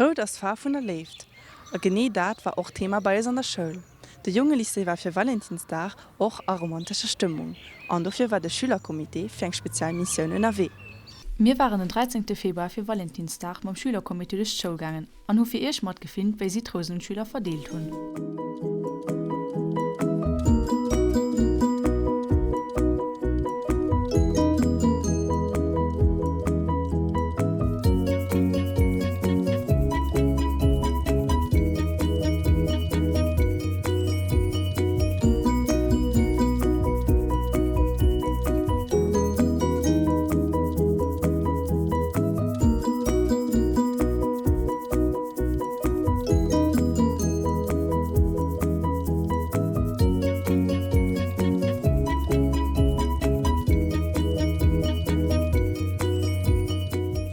Rout ass d'Faarf vun der Léift. A genee dat war och Thema bei eis an der Schoul. De Jongelycée war fir Valentinsdag och a romantescher Stëmmung an dofir war de Schülercomité fir eng speziell Missioun ënnerwee. Mir waren den 13 Februar fir Valentinsdag mam Schülercomité duerch d'Schoul gaangen an hu fir iech matgefilmt wéi si d'Rousen un d'Schüler verdeelt hunn.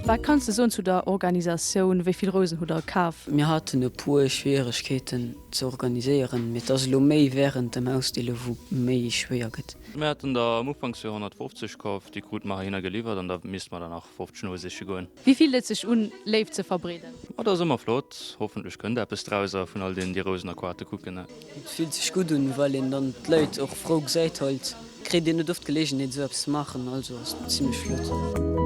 Wat kanns de soen zu der Organisatioun? Wéi vill Rousen hutt der kaf? Mir haten e puer Schwieregkeeten ze organiséieren, mee et ass elo méi wärend dem Ausdeele wou méi schwéier gëtt. Mir haten der am Ufank 250 kaf, déi krute mer heihinner geliwwert an da misste mer der nach 50 nosiche goen. Wéi fillt et sech un, Léift ze verbreeden? Ma dat ass ëmmer flott. Hoffentlech kënnt eppes drauser vun all deenen, déi Rousen a Koarte kucken. Et fillt sech gutt un, well een dann d'Leit och frou gesäit. Halt kritt een net oft d'Geleegenheet esou eppes ze maachen, also ass et zimlech flott.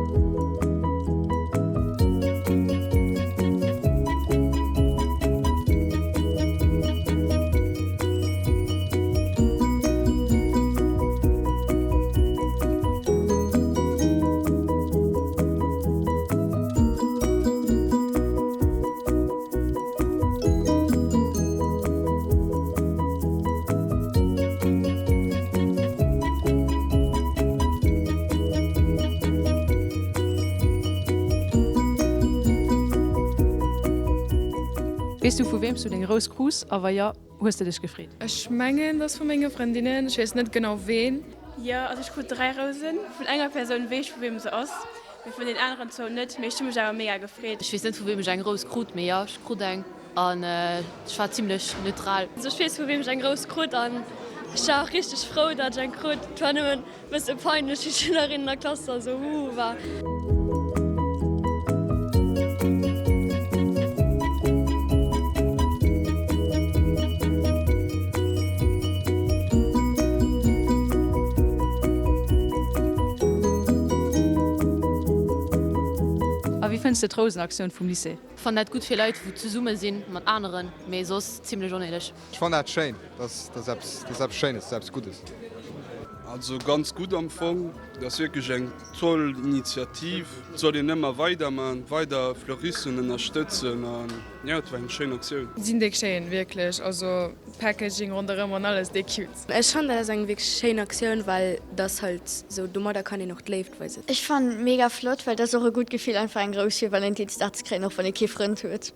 Weess du vu weem s du deng Rous krus a wa jo, hues de dech gefreet? Ech mengen et ass vu menge Frëndinnen, ech weess net genau ween. Jo, also ech krut 3 Rousen. Vun enger Persoun weess ech vu weem se ass, mee vun den aneren zwou net. Mee ech hu mech awer mega gefreet. Ech weess net vu weem ech eng Rous krut, mee jo ech krut eng an ech war zimlech neutral. Also ech weess vu weem ech eng Rous krut an ech war och richteg frou dat ech eng krut. Et war nëmmen e bësse peinlech fir d'Schülerinnen an der Klass da sou huuh war. A wéi fënns de d'Rousenaktioun vum Lycée? Fannen dat gutt fir Leit wou zesumme sinn mat aneren, mee soss zimlech onnéideg. Ech fannen dat schéin, dat ass eppes Schéines, dat ass eppes Guddes. Also ganz gutt am Fong, dat ass wierklech eng toll Initiativ, et soll een ëmmer weider man, weider Fleuristen ënnerstëtzen an jo, et war eng schéin Aktioun. Sinn déck schéin, wierklech, also Packaging ronderëm an alles, déck cute. Ech fannen dat ass eng wierklech schéin Aktioun, well dat ass halt sou, domadder kann een och d'Léift weisen. Ech fannen et mega flott, well et ass och e gutt Gefill einfach eng Rous fir Valentinsdag ze kréien, och wann ee kee Frënd huet.